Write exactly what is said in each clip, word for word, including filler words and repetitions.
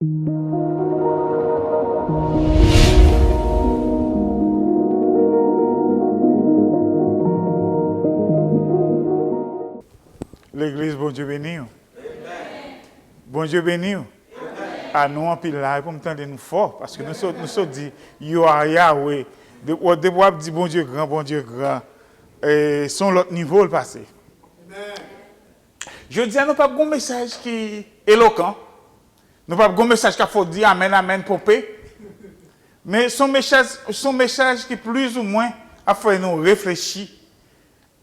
Legliz, Bondye beni w. Bondye beni w. A nou anpil la, e pou m tande nou fò, paske nou sot, nou sot di, "You are Yahweh." De-, w-, depi w ap di, "Bondye gran, Bondye gran," e, se yon lòt nivo l pase. Jodi a, nou p ap gon mesaj ki elokan. Nou p ap gon mesaj k ap fè w di amèn, amèn, ponpe. Men se yon mesaj, se yon mesaj ki plizoumwen ap fè nou reflechi.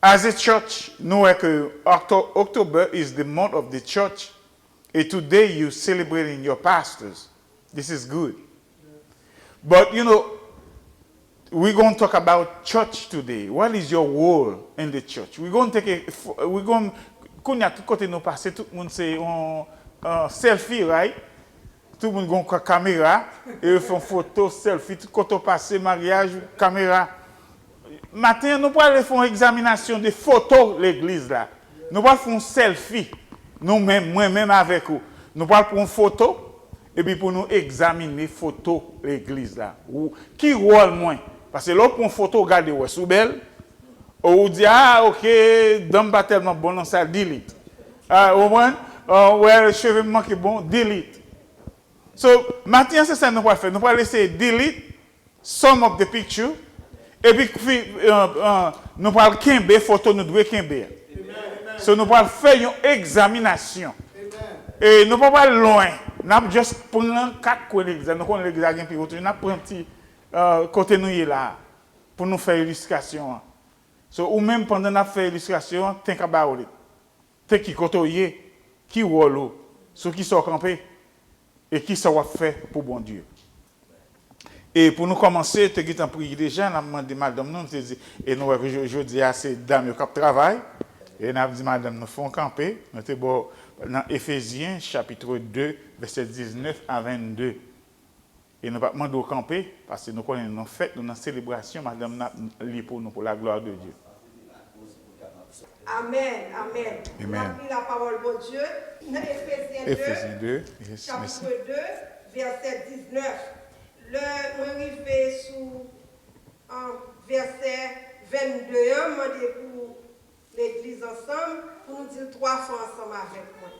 As a church, nou wè ke Octo-, October is the month of the church. And today you celebrating your pastors. This is good. But, you know, we gonna talk about church today. What is your role in the church? We gonna take a, we gonna, kounye a, tout kote nou pase, tout moun se yon, uh, selfie, right? Tout moun gon ka-, kamera, e yo fè yon foto, selfie, tout kote w pase, maryaj, kamera. Maten an, nou pral fè yon egzaminasyon de foto legliz la. Nou pral fè yon selfie, nou menm, mwen menm avèk ou. Nou pral pran yon foto, epi pou nou egzamine foto legliz la. Ou, ki wòl mwen? Paske lè w pran yon foto, w gade, w wè si w bèl, ou di, "Ah, ok, dan m pa tèlman bon nan sa, delete." Ah, ou konprann? Ah, w wè cheve m manke bon, delete. So, maten an, se sa nou pral fè. Nou pral eseye delete some of the picture, epi fi-, uh, uh, nou pral kenbe foto nou dwe kenbe. So, nou pral fè yon egzaminasyon. E nou pa pral lwen. N ap just pran kat kwen legliz la. Nou konnen legliz la gen pi wo toujou. N ap pran ti, uh, kote nou ye la a pou nou fè ilistrasyon an. So, ou menm, pandan n ap fè ilistrasyon an, think about it. Te ki kote w ye? Ki wòl ou? Sou ki sa w kanpe? E ki sa w ap fè pou Bondye? E pou nou kòmanse, te gentan priye deja, n ap mande madanm nou, nou te di, e nou wè ke jo-, jodi a se dam yo k ap travay, e n ap di madanm nou fè yon kanpe, nou te ba w nan Efezyen, chapit de, vèsè diznèf a vennde. E nou p ap mande w kanpe, paske nou konnen nan fèt, nou nan selebrasyon, madanm nan ap li pou nou, pour la gloire de Dieu. Amèn, amèn. N ap li lapawòl Bondye nan Efezyen de, Efezyen de, yes, chapit de, vèsè diznèf. Lè mwen rive sou, an, vèsè vennde an, m mande pou legliz ansanm, pou nou di l twa fwa ansanm avèk mwen.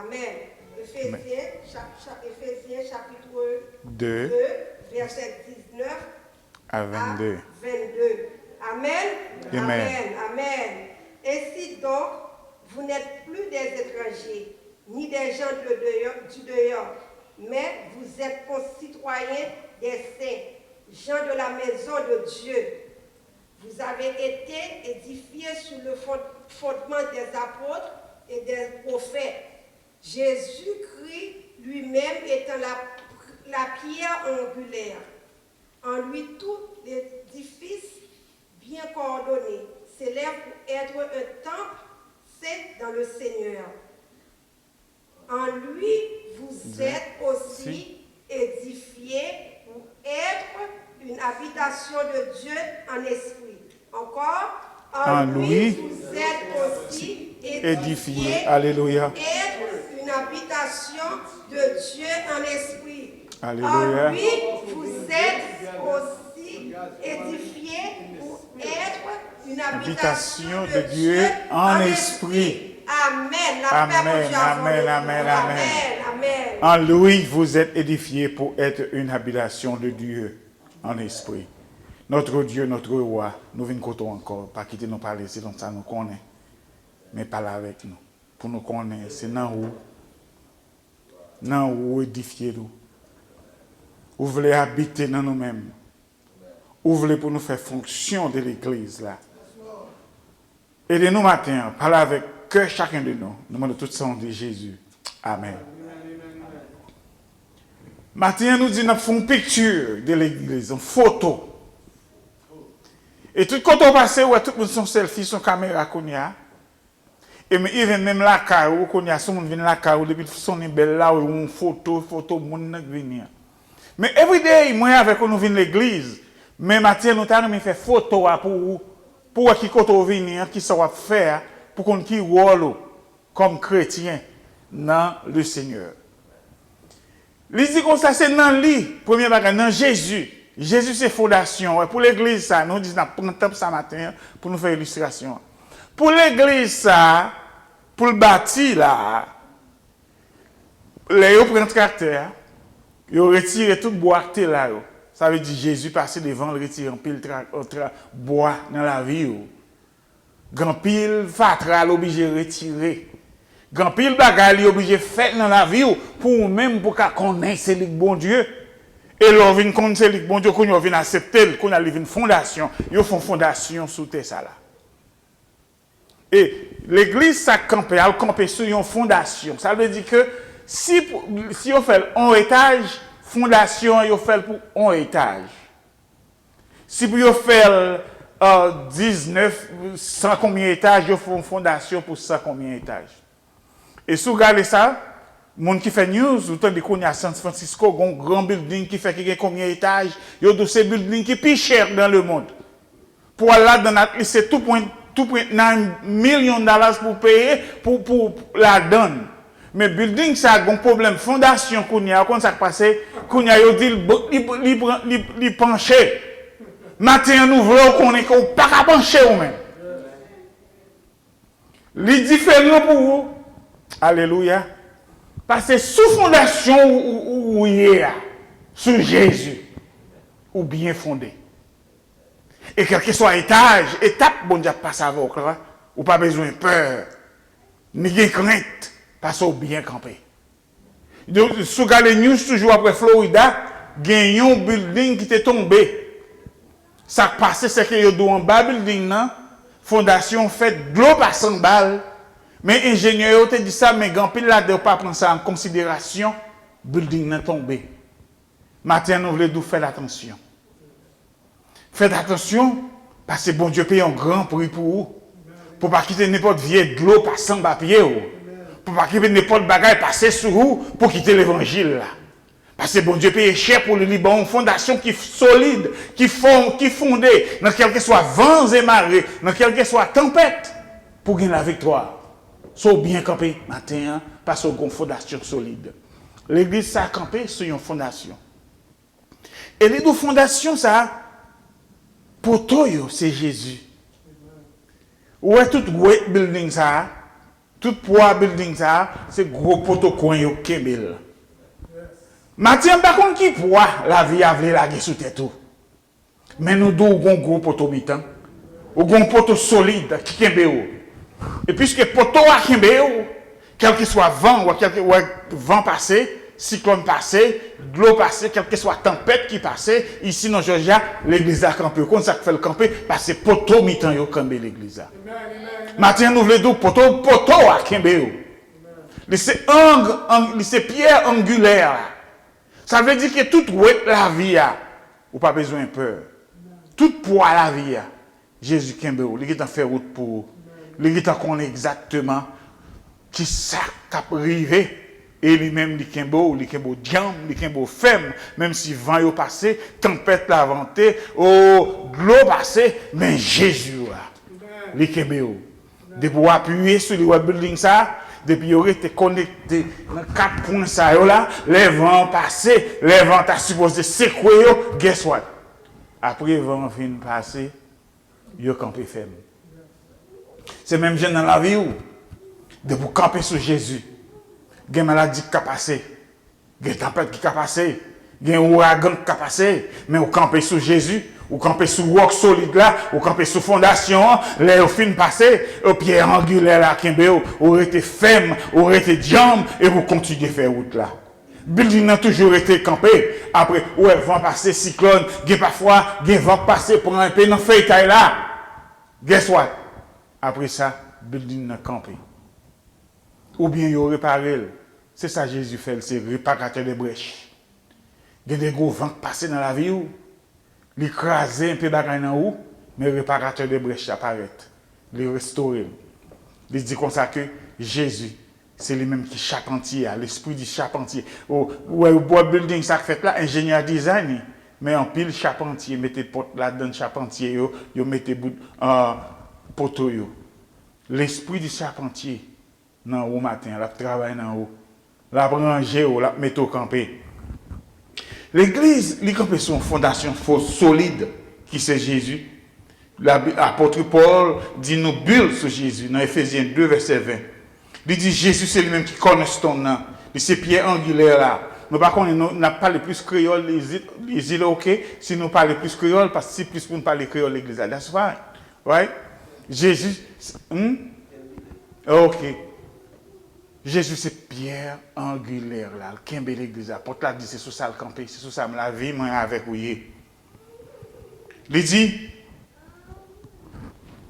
Amèn. Efezyen, chap-, chap-, Efezyen, chapit de, de, vèsè diznèf a vennde. Amèn. Amèn. Amèn, amèn. Ainsi donc, vous n'êtes plus des étrangers, ni des gens de dehors, du dehors, mais vous êtes concitoyens des saints, gens de la maison de Dieu. Vous avez été édifiés sur le fond-, fondement des apôtres et des prophètes, Jésus-Christ lui-même étant la, la pierre angulaire. En lui, tout l'édifice bien coordonné s'élève pour être un temple saint dans le Seigneur. En lui, vous êtes aussi édifiés pour être une habitation de Dieu en esprit. Encore, en lui, vous êtes aussi édifiés pour être une habitation de Dieu en esprit. Alléluia. En lui, vous êtes aussi édifiés pour être une habitation de Dieu en esprit. Amèn. Lapè Bondye avè nou. Amèn, amèn, amèn, amèn. En lui, vous êtes édifiés pour être une habitation de Dieu en esprit. Notre Dieu, notre roi, nou vin kote w ankò. Pa kite nou pale selon sa nou konnen, men pale avèk nou. Pou nou konnen se nan ou, nan ou edifye nou. Ou vle abite nan nou menm. Ou vle pou nou fè fonksyon de legliz la. Ede nou maten an, pale avèk kè chakun de nou. Nou mande tout sa o non de Jezi. Amèn. Maten an, nou di n ap fè yon pikti de legliz, yon foto. E tout kote w pase, ou wè tout moun se yon sèlfi, se yon kamera kounye a. E men, even menm lakay ou, kounye a, si yon moun vin lakay ou, depi l sonnen bèl la, ou wè yon foto, foto moun nan k vini an. Men everyday, mwen avèk ou, nou vin legliz. Men maten, nou ta renmen fè foto a pou ou, pou wè ki kote w vini an, ki sa w ap fè a, pou konn ki wòl ou kòm kretyen nan le Senyè. Li di konsa, se nan li, premye bagay, nan Jezi. Jezi se fondasyon. Wè, pou legliz sa, nou di n ap pran tanp sa maten an pou nou fè ilistrasyon an. Pou legliz sa, pou l bati la, lè yo pran traktè a, yo retire tout bwa k te la yo. Sa vle di Jezi pase devan, l retire anpil tra, tra, bwa nan lavi yo. Gen anpil fatra l oblije retire. Gen anpil bagay li oblije fè nan lavi w pou ou menm pou w ka konnen se li k Bondye. E lè w vin konn se li k Bondye, kounye a w vin aksepte l, kounye a li vin fondasyon. Yo fè yon fondasyon sou tè sa la. E legliz sa k kanpe a, l kanpe sou yon fondasyon. Sa vle di ke si, pou- si yo fè l yon etaj, fondasyon an yo fè l pou yon etaj. Si pou yo fè l, euh, diznèf, san konbyen etaj, yo fè yon fondasyon pou san konbyen etaj. E si w gade sa, moun ki fè news, ou tande kounye a San Francisco, gon gran building ki fè ki gen konbyen etaj, yo di w se building ki pi chè dans le monde. Pou al ladan l, at least se two point, two point nine million dollars pou w peye pou, pou ladan l. Men building sa gon pwoblèm fondasyon kounye a, ou konn sa k pase? Kounye a yo di l, li, li, pran- li, li panche. Maten an nou vle w konnen ke w pa ka panche ou menm. Li diferan pou ou. Alelouya. Paske sou fondasyon ou, ou, ou, ou ye a, sou Jezi, ou byen fonde. E kèlkeswa etaj, etap Bondye ap pase avè w la, ou pa bezwen pè, ni gen krent, paske w byen kanpe. Donk, si w gade news toujou apre Florida, gen yon building ki te tonbe. Sa k pase, se ke yo di w anba building nan, fondasyon fèt, dlo pase anba l. Men enjenyè yo te di sa, men gen anpil ladan yo pa pran sa an konsiderasyon, building nan tonbe. Maten an, nou vle di w fè atansyon. Fè atansyon, paske Bondye peye yon gran pri pou ou. Pou pa kite nenpòt vye dlo pase anba pye w. Pou pa kite nenpòt bagay pase sou ou pou kite levanjil la. Paske Bondye peye chè pou li, li ban yon fondasyon ki solid, ki fò, ki fonde nan kèlkeswa van e mare, nan kèlkeswa tanpèt, pou gen laviktwa. So w byen kanpe maten an, paske w gen yon fondasyon solid. Legliz sa kanpe sou yon fondasyon. E li di w fondasyon sa a, poto yo se Jezi. Ou wè tout wet building sa a, tout pwa building sa a, se gwo poto kwen yo k kenbe l. Maten an, m pa konn ki pwa lavi a vle lage sou tèt ou. Men nou di w gon gwo poto mitan. Ou gon poto solid ki kenbe w. E piske poto a kenbe w, kèlkeswa van, wè, kèlke, wè, van pase, siklòn pase, dlo pase, kèlkeswa tanpèt ki pase, isi nan Jòjya, legliz la kanpe. Ou konn sa k fè l kanpe? Paske poto mitan yo kenbe legliz la. Maten an, nou vle di w poto, poto a kenbe w. Li se ang, ang, li se pyè angilè a. Sa vle di ke tout wet lavi a, ou pa bezwen pè. Tout pwa lavi a, Jezi kenbe w. Li gentan fè wout pou ou. Li gentan konnen egzakteman ki sa k ap rive. E li menm, li kenbe w, li kenbe w djanm, li kenbe w fèm. Menm si van yo pase, tanpèt la vante, o, dlo pase, men Jezi w la, li kenbe w. Depi w apiye sou li, wè building sa, depi yo rete konekte nan kat pwen sa yo la, lè van an pase, lè van an ta sipoze sekwe yo, guess what? Apre van an fin pase, yo kanpe fèm. Se menm jan nan lavi w. Depi w kanpe sou Jezi, gen maladi k ka pase. Gen tanpèt ki ka pase, gen ouragan ki ka pase, men ou kanpe sou Jezi, ou kanpe sou wòk solid la, ou kanpe sou fondasyon an, lè yo fin pase, e pyè angilè la kenbe w, ou rete fèm, ou rete djanm, epi ou kontinye fè wout la. Building nan toujou rete kanpe, apre, ou wè van pase, siklòn, gen pafwa, gen van k pase, pran enpe nan feytay la. Guess what? Apre sa, building nan kanpe. Oubyen yo repare l. Se sa Jezi fè, l se reparatè de brèch. Gen de gwo van k pase nan lavi w, li kraze enpe bagay nan ou, men reparatè de brèch la parèt. Li restore l. Li di konsa ke Jezi, se li menm ki chapantye a, lespri di chapantye. Ou, ou wè, ou wè building sa k fèt la, enjenyè a design li. Men anpil chapantye mete pòt ladann, chapantye yo, yo mete bout, ah, poto yo. Lespri di chapantye nan ou maten an, l ap travay nan ou. L ap ranje w, l ap mete w kanpe. Legliz, li kanpe sou yon fondasyon fò, solid, ki se Jezi. Labi-, apot Pòl di nou build sou Jezi nan Efezyen de, vèsè ven. Li di Jezi se li menm ki cornerstone nan. Li se pyè angilè la. Nou pa konnen, nou, n ap pale plis kreyòl, is it, is it ok si nou pale plis kreyòl, paske si plis moun pale kreyòl legliz la, that's fine. Right? Jezi, hmm? Ok. Jezi se pyè angilè la, l kenbe legliz la. Pòt la di se sou sa l kanpe, se sou sa m lavi mwen avèk ou ye. Li di,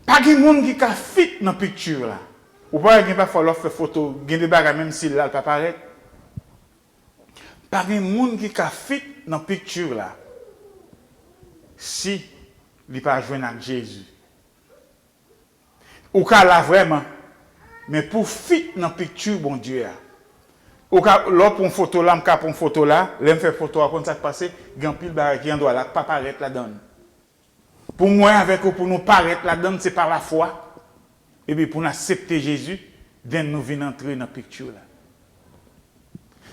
pa gen moun ki ka fit nan pikti la. Ou pa wè gen pafwa lè w fè foto, gen de bagay menm si l la, l pa parèt. Pa gen moun ki ka fit nan pikti la si li pa jwenn ak Jezi. Ou ka la vrèman, men pou fit nan pikti Bondye a, ou ka, lè w pran foto la, m ka pran foto la, lè m fè foto a, ou konn sa k pase, gen anpil bagay ki andwa la k pa parèt ladan l. Pou mwen avèk ou, pou nou parèt ladan l, se pa lafwa. Epi pou n aksepte Jezi, then nou vin antre nan pikti la.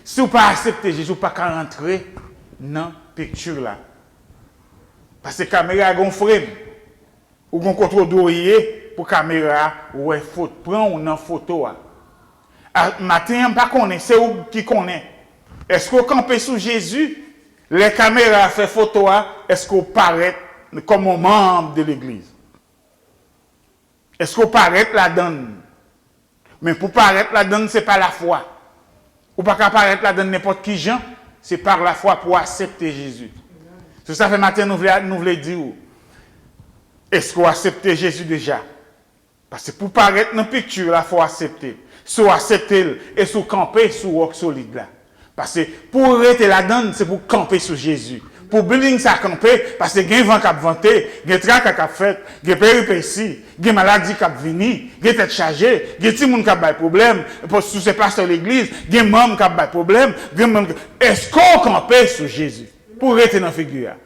Si w pa aksepte Jezi, ou pa ka rantre nan pikti la. Paske kamera a gon frame. Ou gon kote w dwe ye pou kamera a wè foto, pran w nan foto a. A, maten an, m pa konnen, se ou ki konnen. Èske w kanpe sou Jezi? Lè kamera a fè foto a, èske w parèt kòm yon manm de legliz? Èske w parèt ladan l? Men pou parèt ladan l, se pa lafwa. Ou pa ka parèt ladan l nenpòt ki jan, se pa lafwa pou w aksepte Jezi. Se sa fè maten nou vle, nou vle di w, èske w aksepte Jezi deja? Paske pou parèt nan pikti la, fò w aksepte l. Si w aksepte l, e si w kanpe sou wòk solid la. Paske pou w rete ladan l, se pou w kanpe sou Jezi. Pou building sa kanpe, paske gen van k ap vante, gen traka k ap fèt, gen peripesi, gen maladi k ap vini, gen tèt chaje, gen timoun k ap bay pwoblèm, si w se pastè legliz, gen manm k ap bay pwoblèm, gen manm k... Èske w kanpe sou Jezi? Pou w rete nan figi a.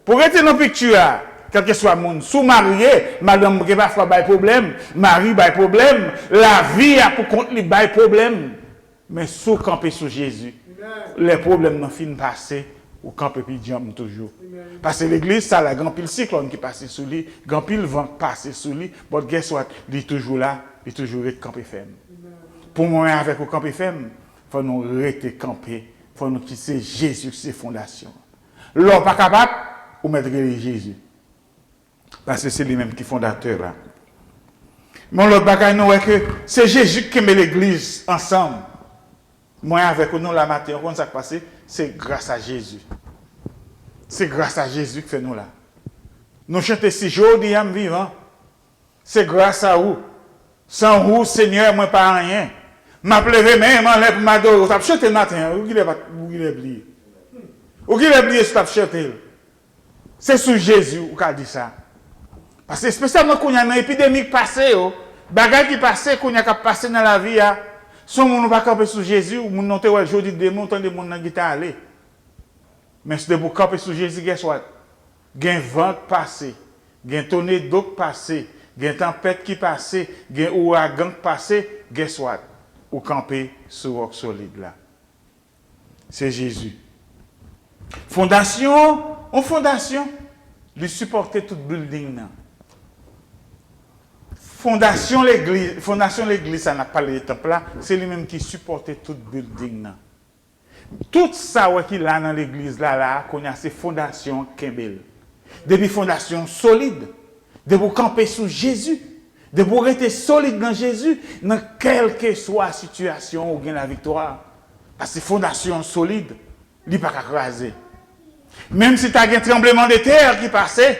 Pou w rete nan pikti a, kèlkeswa moun, si w marye, madanm gen pafwa bay pwoblèm, mari bay pwoblèm, lavi a pou kont li bay pwoblèm. Men si w kanpe sou Jezi, lè pwoblèm nan fin pase, ou kanpe pi djanm toujou. Paske legliz sa la, gen anpil siklòn ki pase sou li, gen anpil van k pase sou li, but guess what? Li toujou la, li toujou ret kanpe fèm. Pou mwen avèk ou kanpe fèm, fò nou rete kanpe, fò nou ki se Jezi ki se fondasyon. Lè w pa kapab, ou mèt rele Jezi. Paske se li menm ki fondatè la. Men yon lòt bagay, nou wè ke se Jezi ki kenbe legliz ansanm. Mwen avèk ou, nou la maten, ou konn sa k pase? Se gras a Jezi. Se gras a Jezi ki fè nou la. Nou chante si jodi a m vivan. Se gras a ou. San ou, Senyè, mwen pa anyen. M ap leve men m anlè pou m adore w. Ou t ap chante maten an, ou genlè pa t, ou genlè bliye. Ou genlè bliye si w t ap chante l. Se sou Jezi ou ka di sa. Paske espesyalman kounye a nan epidemi k pase yo, bagay ki pase kounye a k ap pase nan lavi a, si yon moun ou pa kanpe sou Jezi, ou moun nan w te wè jodi demen, ou tande moun nan gentan ale. Men si depi w kanpe sou Jezi, guess what? Gen van k pase, gen tònado k pase, gen tanpèt ki pase, gen ouragan k pase, guess what? Ou kanpe sou wòk solid la. Se Jezi. Fondasyon, yon fondasyon, li sipòte tout building nan. Fondasyon legliz, fondasyon legliz sa n ap pale de tanp la, se li menm ki sipòte tout building nan. Tout sa w wè ki la nan legliz la, la a, kounye a se fondasyon an k kenbe l. Depi fondasyon an solid, depi w kanpe sou Jezi, depi w rete solid nan Jezi, nan kèlkeswa sitiyasyon ou gen laviktwa. Paske fondasyon an solid, li pa ka kraze. Menm si ta gen tranblemanntè ki pase,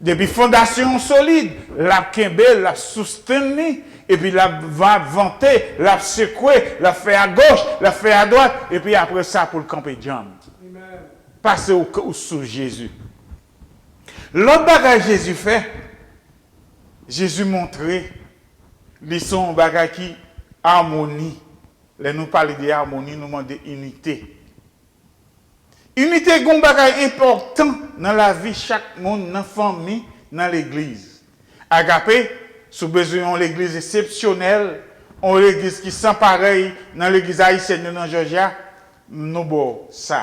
depi fondasyon an solid, l ap kenbe l, l ap soustenn li, epi l ap va-, vante, l ap sekwe, l ap fè agoch, l ap fè adwat, epi apre sa pou l kanpe djanm. Pase ou, ou sou Jezi. Lòt bagay Jezi fè, Jezi montre li se yon bagay ki amoni. Lè nou pale de amoni, nou mande inite. Inite gon bagay enpòtan nan lavi chak moun, nan fanmi, nan legliz. Agape, si w bezwen yon legliz eksepsyonèl, yon legliz ki san parèy nan legliz ayisyèn yo nan Jòjya, nou ba w sa.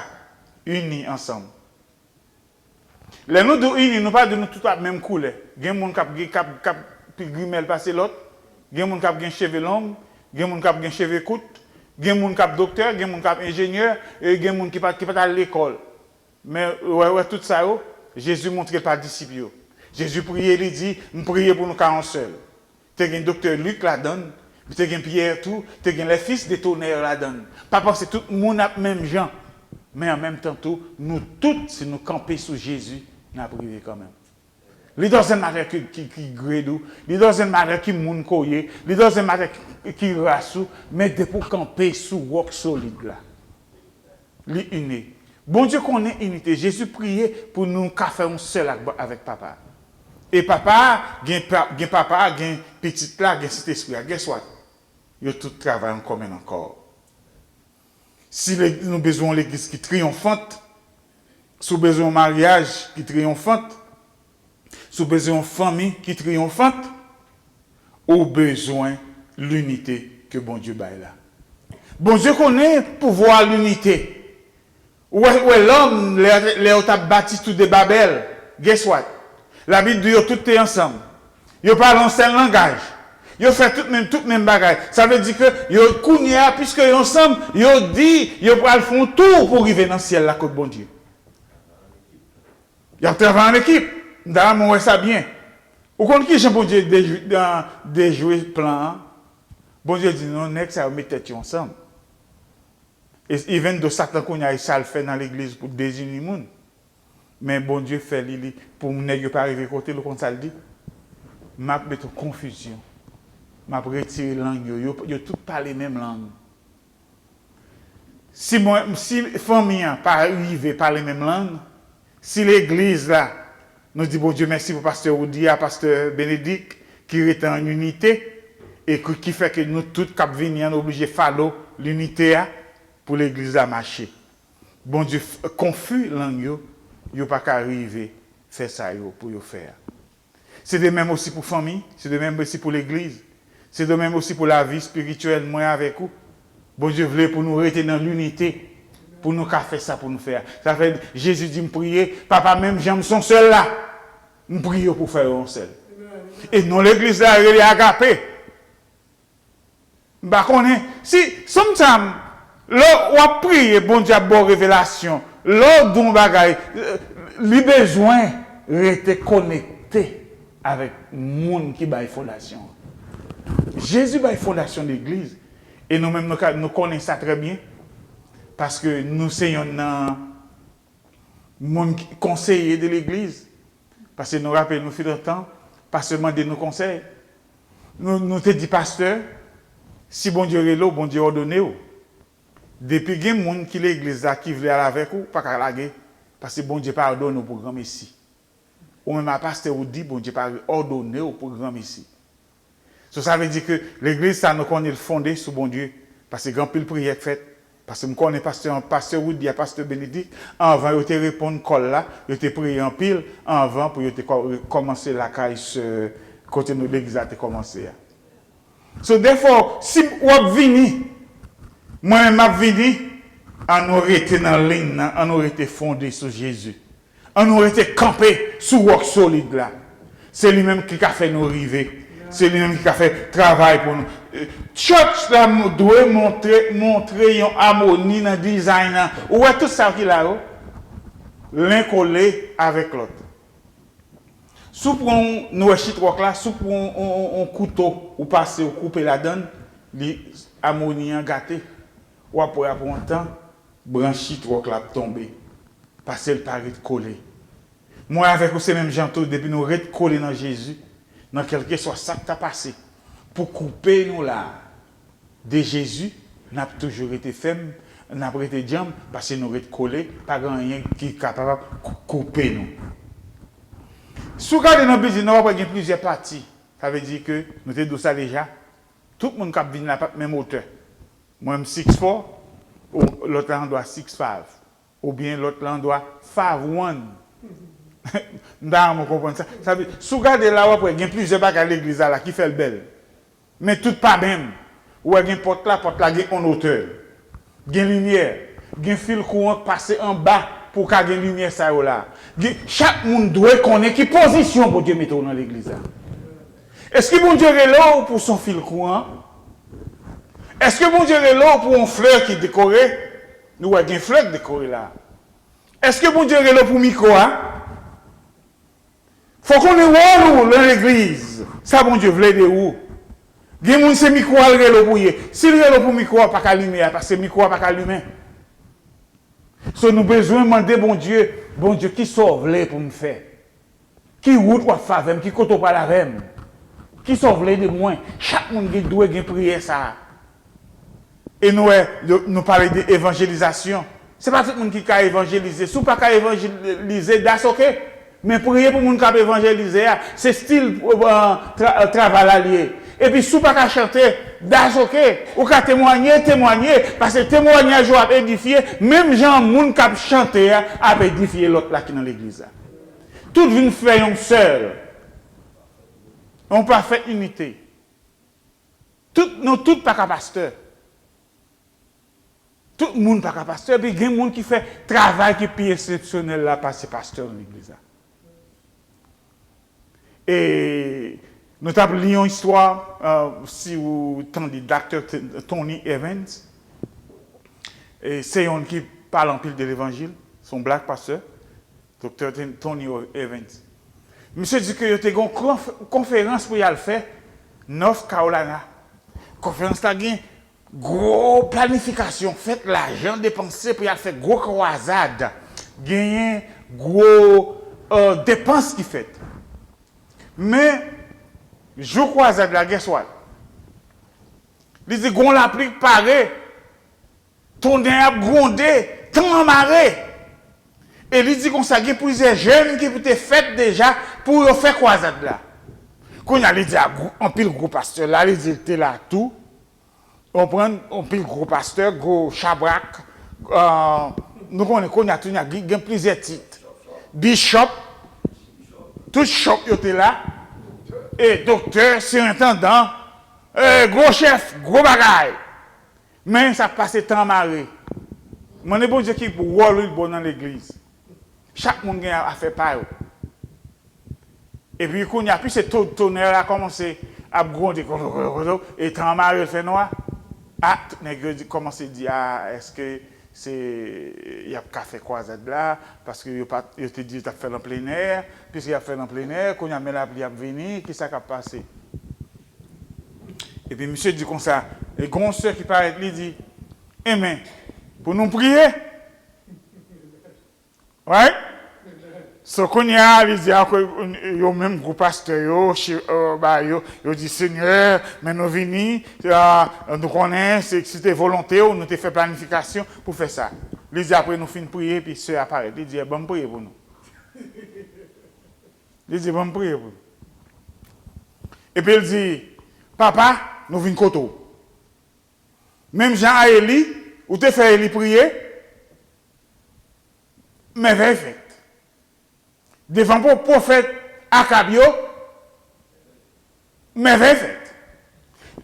ini ansanm. Lè nou di w ini, nou pa di nou tout ap menm koulè. Gen moun k ap, k ap, k ap pi grimèl pase lòt, gen moun k ap gen cheve long, gen moun k ap gen cheve kout, gen moun k ap doktè, gen moun k ap enjenyè, e gen moun ki pa, ki pa t al lekòl. Men, wè, wè, tout sa yo, Jezi montre l pa disip yo. Jezi priye, li di, "M priye pou nou ka yon sèl." Te gen doktè Lik ladan l, li te gen Pyè tou, te gen les fils de tonnerre ladan l. Pa panse tout moun ap menm jan, men an menm tan tou, nou tout, si nou kanpe sou Jezi, n ap rive kanmenm. Li doesn't matter ki, ki, ki grade ou, li doesn't matter ki moun ke w ye, li doesn't matter ki, ki ras ou, men depi w kanpe sou wòk solid la, li ini. Bondye konnen inite. Jezi priye pou nou ka fè yon sèl ak, avèk Papa. E Papa, gen, pa- gen Papa, gen Pitit la, gen Sentespri a. Guess what? Yo tout travay an kòm ankò. Si le- nou bezwen yon legliz ki triyonfant, si w bezwen yon maryaj ki triyonfant, si w bezwen yon fanmi ki triyonfant, ou bezwen linite ke Bondye bay la. Bondye konnen pouvwa linite. Ou wè, ou wè lòm, lè, lè yo t ap bati Tou de Babèl, guess what? Labib di yo tout te ansanm. Yo pale yon sèl langaj. Yo fè tout menm, tout menm bagay. Sa vle di ke yo, kounye a, piske yo ansanm, yo di yo pral fè yon tou pou rive nan syèl la kot Bondye. Y ap travay an ekip. M ta renmen w wè sa byen. Ou konn ki jan Bondye dejwe, dejwe plan an? Bondye di, "Non, nèg sa yo met tèt yo ansanm." E even though Satan kounye a, e sa l fè nan legliz pou dezini moun. Men Bondye fè li, li, pou nèg yo pa rive kote l, ou konn sa l di? "M ap mete yon konfizyon. M ap retire lang yo. Yo, yo tout pale menm lang." Si mwen, si fanmi an pa rive pale menm lang, si legliz la, nou di Bondye mèsi pou pastè Woody a, pastè Benedict, ki rete an inite, e ki, ki fè ke nou tout k ap vini an, nou oblije follow linite a pou legliz la mache. Bondye f- konfi lang yo, yo pa ka rive fè sa yo pou yo fè a. Se de menm osi pou fanmi, se de menm osi pou legliz, se de menm osi pou lavi espirityèl mwen avèk ou. Bondye vle pou nou rete nan linite, pou nou ka fè sa pou nou fè a. Sa fè Jezi di, "M priye, Papa, menm jan m se yon sèl la, m priye w pou fè yo yon sèl." E non legliz la rele Agape. M pa konnen si, sometimes, lè w ap priye, Bondye ap ba w revelasyon. Lè w di yon bagay, li bezwen rete konekte avèk moun ki bay fondasyon an. Jezi bay fondasyon legliz, e nou menm nou ka, nou konnen sa trè byen, paske nou se yonn nan moun ki konseye de legliz. Paske nou raple nou, fut un temps, pastè mande nou konsèy. Nou, nou te di pastè, si Bondye rele w, Bondye òdone w. Depi gen moun ki legliz la ki vle al avèk ou, pa ka lage, paske Bondye pa òdone w pou granmesi. Ou menm a pastè ou di, Bondye pa òdone w pou granmesi. So, sa vle di ke legliz sa, nou konnen l fonde sou Bondye, paske gen anpil priyè k fèt. Paske m konnen pastè, pastè Woody a pastè Benedict, anvan yo te reponn kòl la, yo te priye anpil anvan pou yo te kò- kòmanse lakay sè kote nou legliz la te kòmanse a. So, therefore, si w ap vini, mwen menm m ap vini, ann nou rete nan liy nan, ann nou rete fonde sou Jezi. Ann nou rete kanpe sou wòk solid la. Se li menm ki ka fè nou rive. Se li menm ki ka fè travay pou nou. Church la dwe montre, montre yon amoni nan dizay nan. Ou wè tout sa ki la yo? Len kole avèk lòt. Si w pran yon, nou wè chit wòk la, si w pran yon, yon, yon, yon kouto, ou pase, ou koupe ladan l, li amoni an gate. W ap wè apre yon tan, branch chit wòk la ap tonbe. Paske l pa ret kole. Mwen avèk ou se menm jan tou, depi nou ret kole nan Jezi, nan kèlkeswa sa k ta pase, pou koupe nou la de Jezi, n ap toujou rete fèm, n ap rete djanm, paske nou ret kole, pa gen anyen ki kapab kou- koupe nou. Si w gade nan bilding nan, w ap wè gen plizyè pati. Sa vle di ke nou te di w sa deja, tout moun k ap vin la p ap menm wotè. Mwen m six four, ou- lòt la andwa six five. Oubyen lòt la andwa five one. M ta renmen w konprann sa. Sa vle, si w gade la, w ap wè gen plizyè bagay legliz la la ki fè l bèl. Men tout pa menm. Ou wè gen pòt la, pòt la gen on wotè. Gen limyè. Gen fil kouran k pase anba Pou w ka gen limyè sa yo la. Gen, chak moun dwe konnen ki pozisyon Bondye mete w nan legliz la. Èske Bondye rele w pou w se yon fil kouran? Èske Bondye rele w pou yon flè ki dekore? Nou wè gen flè k dekore la. Èske Bondye rele w pou mikwo a? Fò w konnen wòl ou nan legliz. Sa Bondye vle de ou. Gen moun se mikwo a l rele w pou ye. Si l rele w pou mikwo a pa ka limen, paske mikwo a pa ka limen. So nou bezwen mande Bondye, Bondye, kisa w vle pou m fè? Ki wout w ap fè avè m? Ki kote w pral avè m? Kisa w vle de mwen? Chak moun gen, dwe gen priyè sa a. E nou wè, yo- nou pale de evanjelizasyon. Se pa tout moun ki ka evanjelize. Si w pa ka evanjelize, that's ok. Men priye pou moun k ap evanjelize a, se stil, euh, tra- euh, travay la l ye. Epi si w pa ka chante, that's ok. Ou ka temwanye, temwanye, paske temwanyaj ou ap edifye, menm jan moun k ap chante a ap edifye lòt la ki nan legliz la. Tout vin fè yon sèl, yon pafèt inite. Tout, nou tout pa ka pastè. Tout moun pa ka pastè, epi gen moun ki fè travay ki pi eksepsyonèl la pase pastè nan legliz la. E nou t ap li yon istwa, euh, si ou tande Doktè T- Tony Evans, e se yon ki pale anpil de levanjil, se yon black pastè, Doktè T- Tony Evans. Misye di ke yo te gen yon konf- konferans pou y al fè North Carolina. Konferans la gen gwo planifikasyon fèt, lajan depanse pou y al fè gwo kwazad. Genyen gwo, euh, depans ki fèt. Men, jou kwazad la, guess what? Li di, gon lapli k pare, tonnè ap gwonde, tan an mare. E li di konsa, gen plizyè jèn ki pou te fèt deja pou yo fè kwazad la. Kounye a, li di a gwo- anpil gwo pastè la, li di l te la tou. Ou konprann? Anpil gwo pastè, gwo chabrak. Euh, nou konnen kounye a, kounye a, gen gen plizyè tit. Bishop, tout chòp yo te la. E doktè, sirentandan, e gwo chèf, gwo bagay. Men sa k pase tan mare. Mande Bondye ki wòl li ba w nan legliz. Chak moun gen afè pa yo. Epi kounye a, pi se to- tonè la kòmanse ap gwonde, koto, koto, koto, e tan an mare, l fè nwa. A, tout nèg yo di- kòmanse di, a, èske se, y ap ka fè kwazad la, paske yo pa, yo te di yo t ap fè l an plenè, piske y ap fè l an plenè, kounye a men lapli ap vini, kisa k ap pase? Epi misye di konsa, e gon sè ki parèt, li di, enben, pou nou priye. Right? So, kounye a, li di, a, ke, yo menm gwo pastè yo, che- euh, ba yo, yo di, Senyè, men nou vini, ah, nou konnen, se, se te volonte w, nou te fè planifikasyon pou fè sa. Li di, apre nou fin priye, epi sè a parèt. Li di, ban m priye pou nou. Li di, ban m priye pou nou. Epi l di, Papa, nou vin kote w. Menm jan a Eli, ou te fè Eli priye, mèvèy fèt. Devan pwo- pwofèt Akab yo, mèvèy fèt.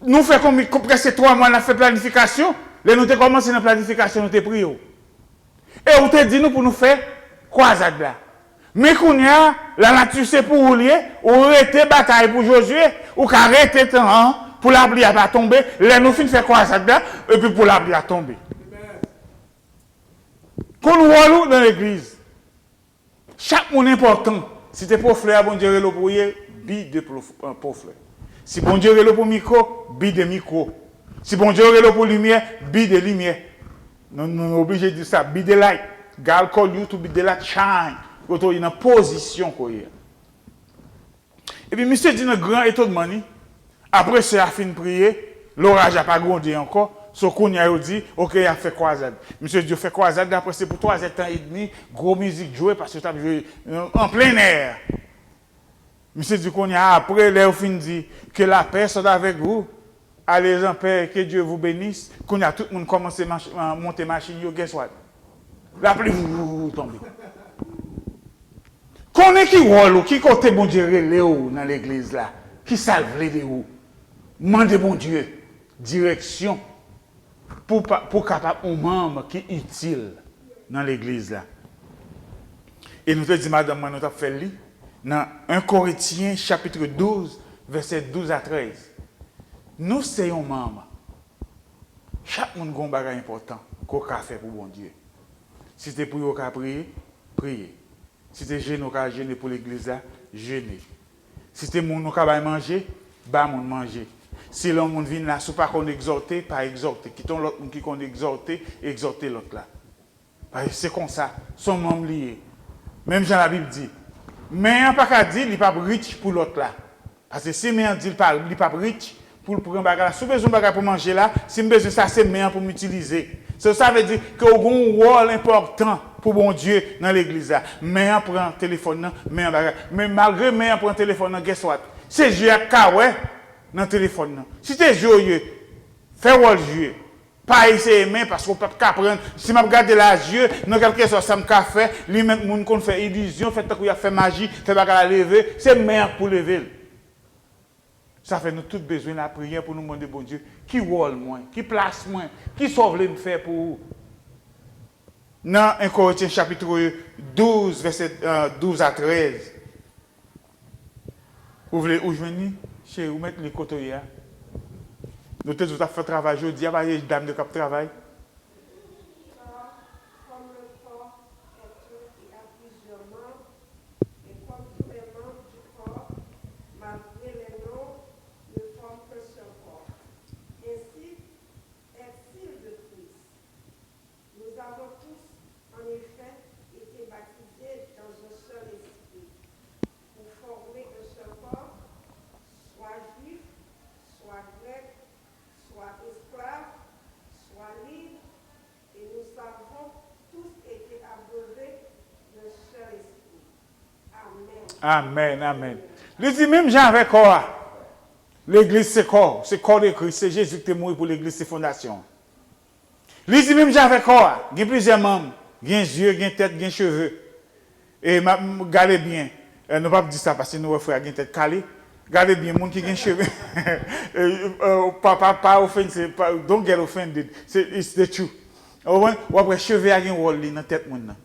Nou fè konbi- kon- prèske twa mwa n ap fè planifikasyon. Lè nou te kòmanse nan planifikasyon, nou te priye w. E ou te di nou pou nou fè kwazad la. Men kounye a, lanati se pou ou l ye, ou rete batay pou Jozye, ou ka rete tan an pou lapli a pa tonbe, lè nou fin fè kwazad la, epi pou lapli a tonbe. Konn wòl ou nan legliz. Chak moun enpòtan. Si te pwoflè a Bondye rele w pou ye, bi de plof- euh, pwoflè. Si Bondye rele w pou mikwo, bi de mikwo. Si Bondye rele w pou limyè, bi de limyè. Nou, nou, nou oblije di sa, be the light. God call you to be the light, shine. Kote w ye nan pozisyon ke w ye. Epi misye di nan gran etonnman li, apre sè a fin priye, loraj la pa gwonde ankò, so kounye a yo di, oke, y ap fè kwazad. Misye di yo fè kwazad la, apre se pou twazè tan edmi, gwo mizik jwe, paske yo t ap jwe, euh, an plen è. Misye di kounye a, apre, lè yo fin di, que la paix soit avec vous, allez en paix, que Dieu vous bénisse, kounye a tout moun kòmanse mach- euh, monte machin yo, guess what? Lapli vou, vou, vou, tonbe. Konnen ki wòl ou, ki kote Bondye rele w nan legliz la, ki sa l vle de ou. Mande Bondye direksyon pou pa- pou kapab yon manm ki itil nan legliz la. E nou te di madanm mwen nou t ap fè l li nan en Korentyen chapit douz, vèsè douz a trèz. Nou se yon manm. Chak moun gen yon bagay enpòtan ke w ka fè pou Bondye. Si se pou yo ka priye, priye. Si se jene w ka jene pou legliz la, jene. Si se moun ou ka bay manje, ba moun manje. Si lè yon moun vin la, si w pa konn egzòte, pa egzòte. Kite yon lòt moun ki konn egzòte, egzòte lòt la. Paske se konsa, se yon manm li ye. Menm jan Labib di, men an pa ka di li p ap rich pou lòt la. Paske si men an di li pa, li p ap rich pou l pran bagay la, si w bezwen bagay pou manje la, si m bezwen sa, se men an pou m itilize. So, sa vle di ke w gen yon wòl enpòtan pou Bondye nan legliz la. Men an pran telefòn nan, men an bagay. Men malgre men an pran telefòn nan, guess what? Se Dye a k ka wè nan telefòn nan. Si se Dye w ye, fè wòl Dye. Pa eseye men, paske w p ap ka pran. Si m ap gade la, Dye, nan kèlkeswa sa m ka fè, li menm moun konn fè ilizyon, fè tankou y ap fè maji, fè bagay la leve, se men an k pou leve l. Sa fè nou tout bezwen lapriyè pou nou mande Bondye, ki wòl mwen, ki plas mwen, ki sa w vle m fè pou ou? Nan en Korentyen chapit douz, vèsè, euh, douz a trèz. Ou vle ou jwenn li? Cheri, ou mèt li kote w ye a. Nou te di w t ap fè travay jodi a, pa gen dam yo k ap travay. Car, comme le corps est un et a plusieurs membres, et comme tous les membres du corps, malgré les noms, ne forment qu'un seul corps. Ainsi est-il de Christ. Nous avons tous, en effet, été baptisés dans un seul esprit, pour former un seul corps, soit juif, soit grec, soit esclave, soit libre, et nous avons tous été abreuvés d'un seul esprit. Amen. Amèn, amèn. Li di menm jan avèk kò a. Legliz se kò, se kò de Kris, se Jezi ki te mouri pou legliz, se fondasyon. Li di menm jan avèk kò a, gen plizyè manm, gen zye, gen tèt, gen cheve. E m ap, m, gade byen, eh, nou p ap di sa paske nou wè frè a gen tèt kale. Gade byen, moun ki gen cheve, eh, eh, pa, pa, pa ofense, pa, don't get offended. Se, it's the truth. Ou konprann? W ap wè cheve a gen wòl li nan tèt moun nan.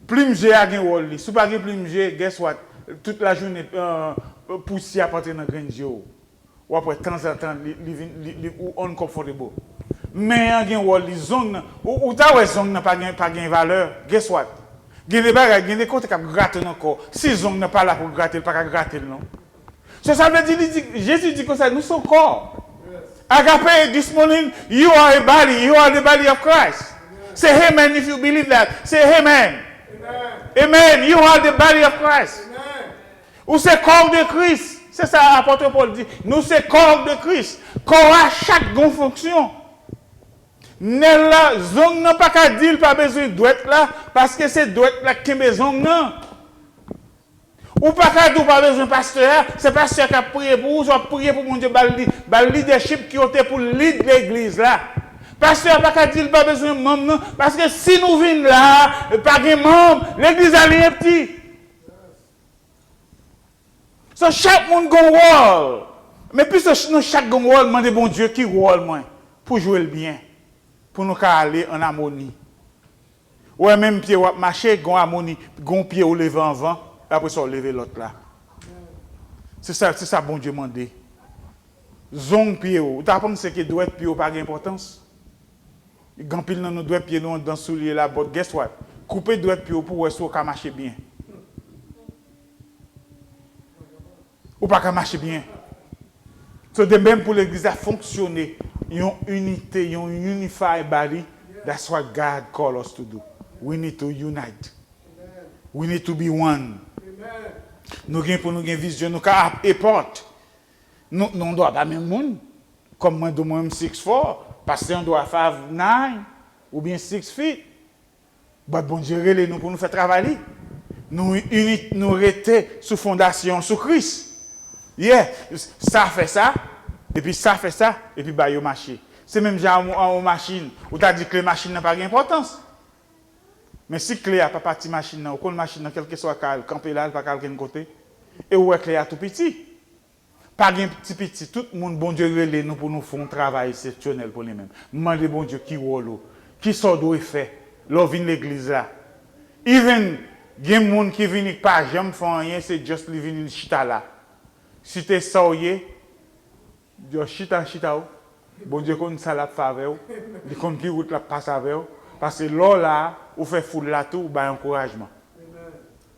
Plim je a gen wòl li. Si w pa gen plim je, guess what? Tout lajounen, eh, pousyè ap antre nan grenn je w. W ap wè tanzantan li, li vin, li, li, ou uncomfortable. Men an gen wòl li, zong nan. Ou, ou ta wè zong nan pa gen, pa gen valè. Guess what? Gen de bagay, gen de kote k ap grate w nan kò. Si zong nan pa la pou grate l, pa ka grate l non. So sa vle di, li di, Jezi di konsa, nou se yon kò. Agape, this morning, you are a body, you are the body of Christ. Say amen if you believe that. Say amen. Amen. You are the body of Christ. Ou se kò de Kris. Se sa apot Pòl di. Nou se kò de Kris. Kò a chak gon fonksyon. Nèl la, zong nan pa ka di l pa bezwen dwèt la, paske se dwèt la k kenbe zong nan. Ou pa ka di w pa bezwen pastè a, se pastè a k ap priye pou ou, w ap priye pou Bondye ba l li, ba l lidèchip ki ote pou l lid legliz la. Pastè a pa ka di l pa bezwen manm nan, paske si nou vin la, pa gen manm, legliz la li empty. So, chak moun gon wòl. Men piske nou chak gon wòl, mande Bondye ki wòl mwen pou jwe l byen, pou nou ka ale an amoni. Ou wè menm pye w ap mache, gon amoni, gon pye ou leve anvan, apre sa w leve lòt la. Se sa, se sa Bondye mande. Zong pye w. Ou ta panse ke dwèt pye w pa gen enpòtans? Gen anpil nan nou dwèt pye nou anndan soulye la, but guess what? Koupe dwèt pye w pou w wè si w ka mache byen. Ou pa ka mache byen. So, de menm pou legliz la fonksyone, yon inite, yon unified body, that's what God call us to do. We need to unite. We need to be one. Nou gen pou nou gen vizyon, nou ka ap apart. Nou, nou dwa pa menm moun. Kòm mwen, dou mwen, m six four, pastè an dwa five nine oubyen six feet. But Bondye rele nou pou nou fè travay li. Nou ini, nou rete sou fondasyon, sou Kris. Yeah, sa fè sa, epi sa fè sa, epi ba yo mache. Se menm jan an, an, an machin, ou ta di kle machin nan pa gen enpòtans. Men si kle a pa pati machin nan, ou konn machin nan, kèlkeswa ka al, kanpe la, li pa ka al kenn kote. E ou wè kle a tou piti. Pa gen ti piti, tout moun Bondye rele nou pou nou fè yon travay eksepsyonèl pou li menm. Mande Bondye ki wòl ou, ki sa w dwe fè lè w vin legliz la. Even gen moun ki vini k pa janm fè anyen, se just li vini, li chita la. Si te sa w ye, just chita, chita w. Bondye konn sa l ap fè avè w. Li konn ki wout l ap pase avè w. Paske lè w la a, ou fè foul la tou, ou bay ankourajman.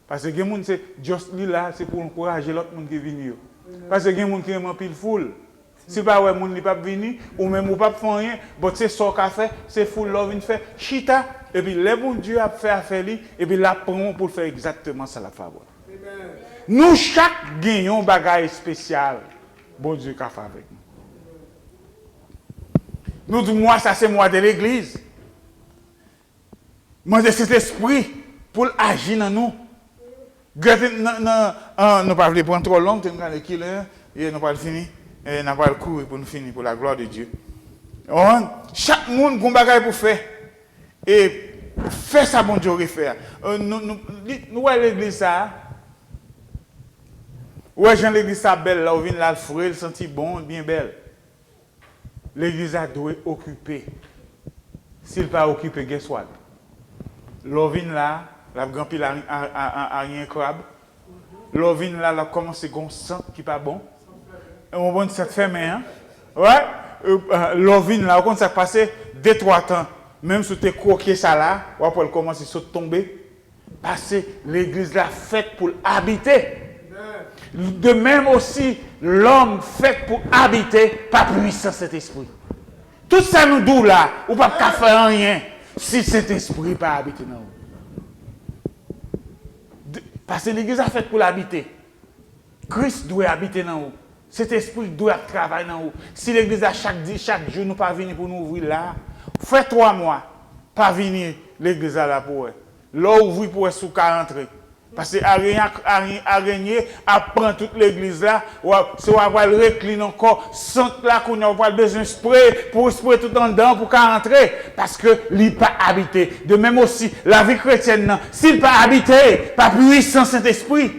Paske gen moun se just li la, se pou ankouraje lòt moun ki vini yo. Paske gen moun ki renmen anpil foul. Si l pa wè moun, li p ap vini, ou menm ou p ap fè anyen, but se sa w ka fè, se foul la w vin fè, chita, epi lè Bondye ap fè afè li, epi l ap pran w pou l fè egzakteman sa l ap fè avè w. Nou chak gen yon bagay espesyal Bondye ka fè avèk nou. Nou di mwa sa se mwa de legliz. Mande Sentespri pou l aji nan nou. Gade nan, nan, an, nou pa vle pran twò long, te m gade kilè, e nou pral fini, e n a pral kouri pou nou fini, pour la gloire de Dieu. Ou konprann? Chak moun gon bagay pou fè. E fè sa Bondye vle fè a. E nou, nou, li, nou wè legliz sa a? Ou wè jan legliz sa a bèl la, ou vin la, l fre, l santi bon, l byen bèl. Legliz la dwe okipe. Si l pa okipe, guess what? Lè w vin la, l ap gen anpil a, a, a, a, aryen krab. Lè w vin la, l ap kòmanse gen yon sant ki pa bon. E w konprann sant fèmen an? Wè? E, e, lè w vin la, ou konn sa k pase? De, twa tan, menm si w te kwoke sa la, w ap wè l kòmanse sot tonbe. Paske legliz la fèt pou l abite. De menm osi, lòm fèt pou abite pa pwisans Sentespri. Tout sa nou di w la, ou p ap ka fè anyen si Sentespri pa abite nan ou. De, paske legliz la fèt pou l abite. Kris dwe abite nan ou. Sentespri dwe ap travay nan ou. Si legliz la chak di, chak jou nou pa vini pou nou ouvri la, fè twa mwa, pa vini legliz la la pou wè. Lè w ouvri pou wè si w ka antre. Paske arenye, arenye, arenye ap pran tout legliz la, w ap, se w ap pral reklin ankò, sant la kounye a w pral bezwen spre, pou w spre tout anndan pou w ka antre, paske li pa abite. De menm osi, lavi kretyèn nan, si l pa abite pa pwisans Sentespri,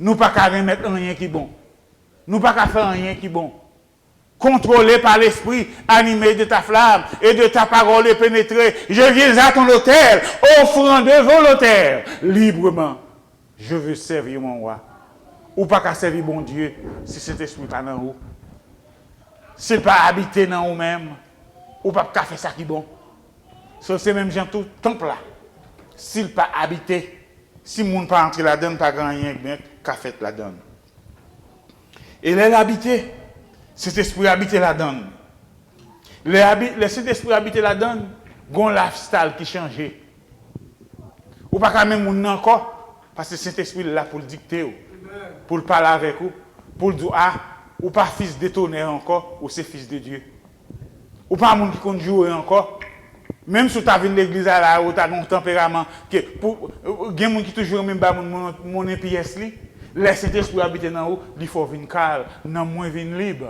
nou pa ka renmèt anyen ki bon. Nou pa ka fè anyen ki bon. Contrôlé par l'Esprit, animé de ta flamme et de ta parole pénétré, je viens à ton autel, offrant de volontaire, librement. Je veux servir mon roi. Ou pa ka sèvi Bondye si Sentespri pa nan ou. Si l pa abite nan ou menm, ou p ap ka fè sa ki bon. So, se menm jan tou, tanp la, si l pa abite, si moun pa antre ladan l, pa gen anyen byen k ka fèt ladan l. E lè l abite, Sentespri abite ladan l. Lè abi-, lè Sentespri abite ladan l, gon lifestyle ki chanje. Ou pa ka menm moun nan ankò, paske Sentespri la pou l dikte w, pou l pale avèk ou, pou l di w, a, ou pa fis de tonè ankò, ou se fis de Dye. Ou pa moun ki konn joure ankò. Menm si w ta vin legliz la, la, ou ta gen yon tanperaman ke pou, gen moun ki toujou renmen ba moun monnen, monnen pyès li. Lè Sentespri abite nan ou, li fè w vin kalm, nanm mwen vin lib.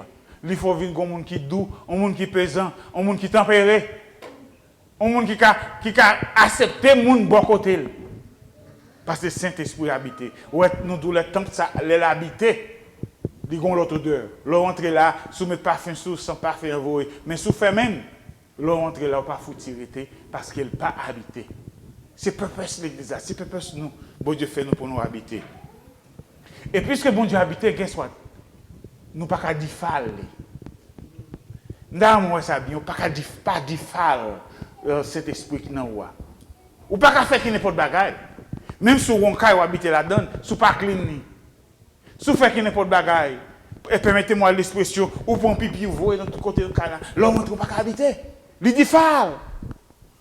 Li fè w vin gon moun ki dou, yon moun ki pezan, yon moun ki tanpere, yon moun ki ka, ki ka aksepte moun bò kote l. Paske Sentespri abite. Ou wè, nou di w lè tanp sa, lè l abite, li gon lòt odè. Lè w antre la, si w met pafen sou, san pafen an voye. Men si w fèmen l, lè w antre la, ou pa fouti rete, paske l pa abite. Se purpose legliz la, se purpose nou. Bondye fè nou pou nou abite. E piske Bondye abite, guess what? Nou pa ka defile li. M ta renmen w wè sa byen, ou pa ka def-, pa defile, euh, Sentespri ki nan ou a. Ou pa ka fè ki nenpòt bagay. Menm si w gon kay w abite ladan l, si w pa clean li. Si w fè ki nenpòt bagay, e pèmete mwen lekspresyon, ou pran pipi, ou voye nan tout kote nan kay la. Lè w rantre, ou pa ka abite. Li defile.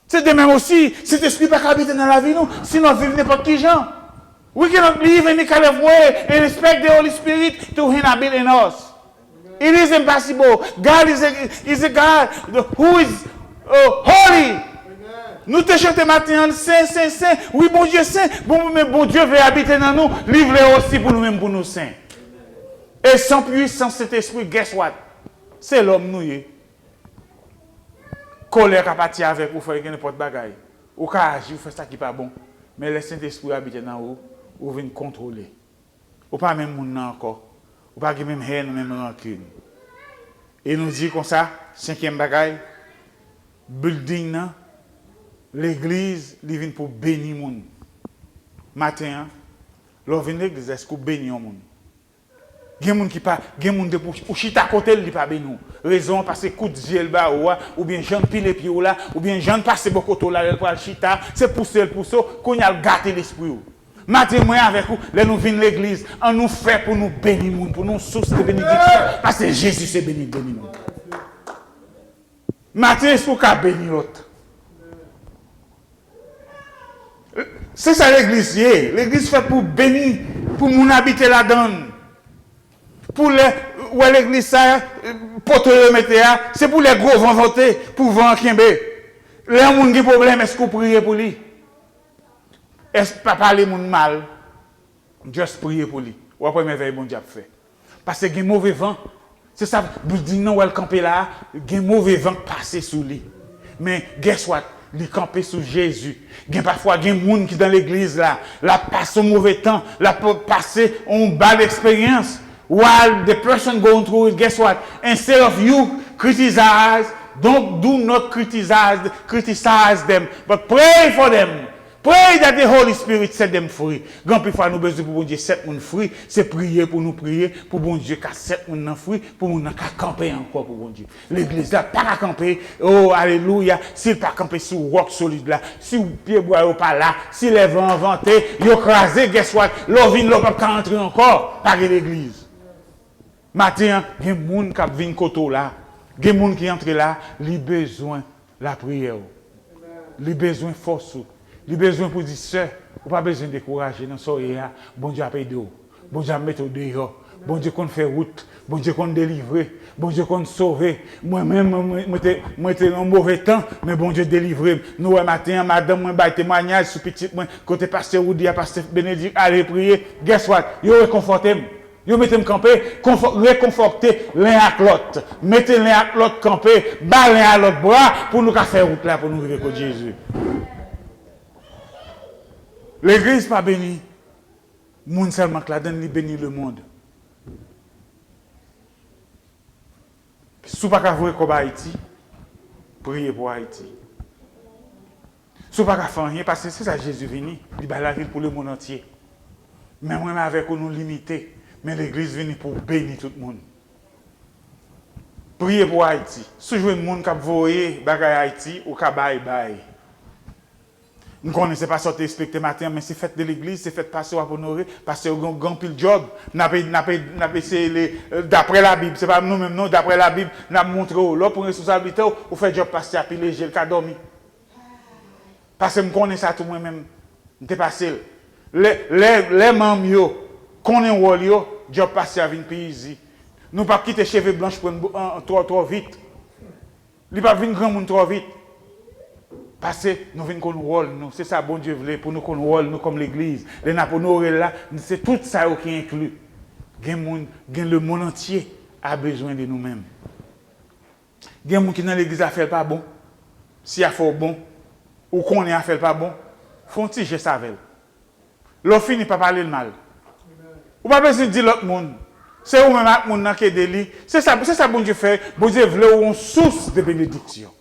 Se de menm osi, Sentespri pa ka abite nan lavi nou, si nou ap viv nenpòt ki jan. We cannot live any kind of way and expect the Holy Spirit to inhabit in us. It is impossible. God is a, is a God who is, uh, holy. Nou te chante maten an, sen, sen, sen. Wi, Bondye sen. Bon, men Bondye vle abite nan nou. Li vle osi pou nou menm pou nou sen. E san pwisans Sentespri, guess what? Se lòm nou ye. Kòlè ka pati avèk ou, fè gen nenpòt bagay. Ou ka aji, ou fè sa ki pa bon. Men lè Sentespri abite nan ou, ou vin kontwole. Ou pa menm moun nan ankò. Ou pa gen menm hèn, menm rankin. E nou di konsa, senkyèm bagay, building nan, legliz, li vin pou beni moun. Maten an, lè w vin legliz, èske w beni yon moun? Gen moun ki pa, gen moun depi w chita kote l, li pa beni w. Rezon an, paske kout zye l ba ou a, oubyen jan l pile pye w la, oubyen jan l pase bò kote w la, lè l pral chita, se pouse l pouse w, kounye a l gate lespri w. Maten, mwen avèk ou, lè nou vin legliz, ann nou fè pou nou beni moun, pou nou sous de benediksyon, paske Jezi se beni, beni moun. Maten, èske w ka beni lòt? Se sa legliz ye. Legliz fèt pou beni, pou moun abite ladan l. Pou lè, w wè legliz sa, poto yo mete a, se pou lè gwo van vante, pou van an kenbe. Lè yon moun gen pwoblèm, èske w priye pou li? Èske pa pale moun mal? Just priye pou li. W ap wè mèvèy Bondye ap fè. Paske gen move van. Se sa, bilding nan w wè l kanpe la a, gen move van k pase sou li. Men, guess what? Li kanpe sou Jezi. Gen pafwa, gen moun ki nan legliz la, l ap pase yon move tan, l ap pase yon bad eksperyans. While the person going through it, guess what? Instead of you criticize, don't, do not criticize, criticize them, but pray for them. Pray that the Holy Spirit set them free. Gen anpil fwa nou bezwen pou Bondye sèt moun fri, se priye pou nou priye, pou Bondye ka sèt moun nan fri, pou moun nan ka kanpe ankò pou Bondye. Legliz la pa ka kanpe, oh, alelouya, si l pa kanpe sou wòk solid la, si pyebwa yo pa la, si lè van an vante, yo kraze, guess what? Lè w vin la, w p ap ka antre ankò, pa gen legliz. Maten an, gen moun k ap vin kote w la, gen moun ki antre la, li bezwen lapriyè w. Li bezwen fòs ou. Li bezwen pou di, sè, ou pa bezwen dekouraje nan sa w ye a. Bondye ap ede w. Bondye ap mete w deyò. Bondye konn fè wout. Bondye konn delivre. Bondye konn sove. Mwen menm, mwen, mwen, mwen te, mwen te nan move tan, men Bondye delivre m. Nou wè maten an, madanm mwen bay temwayaj sou pitit mwen. Kote pastè Woody a, pastè Benedict, ale priye. Guess what? Yo rekonfòte m. Yo mete m kanpe, konfò-, rekonfòte len ak lòt. Mete len ak lòt kanpe, ba len a lòt bra pou nou ka fè wout la pou nou rive kot Jezi. Legliz pa beni moun sèlman k ladan l, li beni lemonn. Si w pa ka voye kòb Ayiti, priye pou Ayiti. Si w pa ka fè anyen, paske se sa Jezi vini, li bay lavi l pou lemonn antye. Men mwen avèk ou, nou limite, men legliz vini pou beni tout moun. Priye pou Ayiti. Si w jwenn moun k ap voye bagay Ayiti, ou ka bay, bay. M konnen se pa sa w te ekspekte maten an, men se fèt de legliz, se fèt pastè w ap onore, pastè yo gen, gen anpil djòb. N ap, n ap, n ap eseye le, daprè Labib, se pa nou menm non, daprè Labib, n ap montre w. Lè w pran responsablite w, ou fè djòb pastè a pi leje, l ka dòmi. Paske m konnen sa tou mwen menm, m te pase l. Lè, lè, lè manm yo konnen wòl yo, djòb pastè a vin pi izi. Nou p ap kite cheve blanch pran n bou-, an, twò, twò vit. Li p ap vin granmoun twò vit. Paske nou vin konn wòl nou. Se sa Bondye vle pou nou konn wòl nou kòm legliz. Lè n ap onore l la, se tout sa yo ki enkli. Gen moun, gen lemonn antye a bezwen de nou menm. Gen moun ki nan legliz afè l pa bon. Si afè w bon, ou konnen afè l pa bon, fè yon ti jès avè l. Lè w fini, pa pale l mal. Ou pa bezwen di lòt moun. Se ou menm ak moun nan k ede li. Se sa, se sa Bondye fè. Bondye vle w yon sous de benediksyon.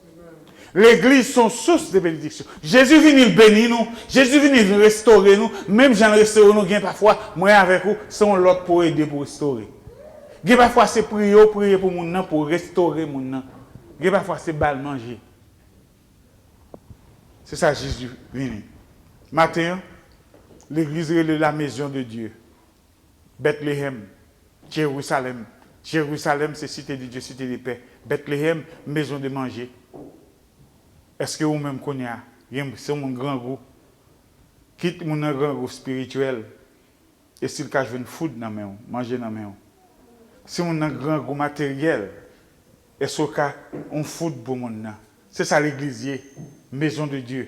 Legliz se yon sous de benediksyon. Jezi vini, l beni nou. Jezi vini, l restore nou. Menm jan l restore nou, gen pafwa, mwen avèk ou, se yon lòt pou ede pou restore. Gen pafwa, se priye w priye pou moun nan, pou restore moun nan. Gen pafwa, se ba l manje. Se sa Jezi vini. Maten an, legliz rele la maison de Dieu. Bethléem, Jérusalem. Jérusalem, se cité de Dieu, cité de paix. Bethléem, maison de manger. Èske ou menm kounye a, gen, se yon moun grangou? Kit moun nan grangou espirityèl, e si l ka jwenn food nan men w, manje nan men w. Si moun nan grangou materyèl, èske w ka yon food pou moun nan? Se sa legliz ye, maison de Dieu.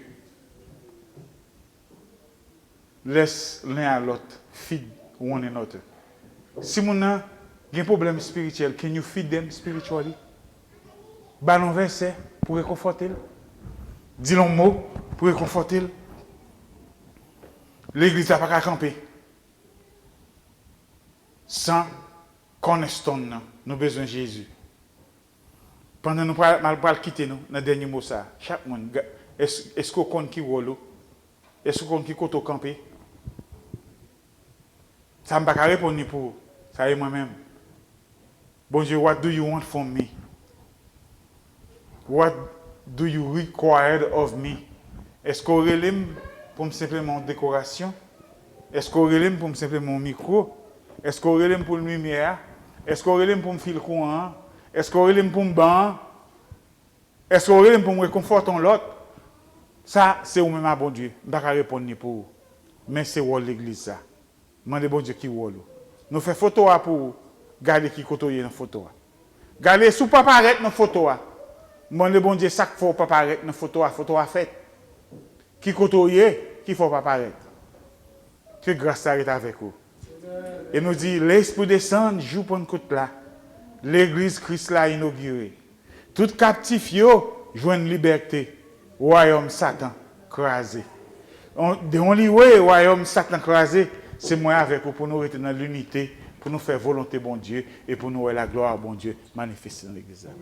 Let's len a lòt, feed one another. Si moun nan gen pwoblèm espirityèl, can you feed them spiritually? Ba l yon vèsè pou rekonfòte l. Di l yon mo pou rekonfòte l. Legliz la pa ka kanpe san cornerstone nan. Nou bezwen Jezi. Pandan nou pral, mal pral kite nou nan dènye mo sa, chak moun, ga-, èske, èske w konn ki wòl ou? Èske w konn ki kote w kanpe? Sa m pa ka reponn li pou ou. Sa e mwen menm. Bondye, what do you want from me? What do you require of me? Èske w rele m pou m senpleman yon dekorasyon? Èske w rele m pou m senpleman yon mikwo? Èske w rele m pou limyè a? Èske w rele m pou m fil kouran an? Èske w rele m pou m ban an? Èske w rele m pou m rekonfòte yon lòt? Sa, se ou menm a Bondye. M pa ka reponn li pou ou. Men se wòl legliz sa. Mande Bondye ki wòl ou. Nou fè foto a pou ou. Gade ki kote w ye nan foto a. Gade si w pa parèt nan foto a. Mande Bondye sa k fè w pa parèt nan foto a. Foto a fèt. Ki kote w ye ki fè w pa parèt? Ke gras la ret avèk ou. E nou di, Lespri desann jou Pannkot la. Legliz Kris la inogire. Tout kaptif yo jwenn libète. Wayòm Satan kraze. On, the only way wayòm Satan kraze, se mwen avèk ou pou nou rete nan linite, pou nou fè volonte Bondye e pou nou wè laglwa Bondye manifeste nan legliz la.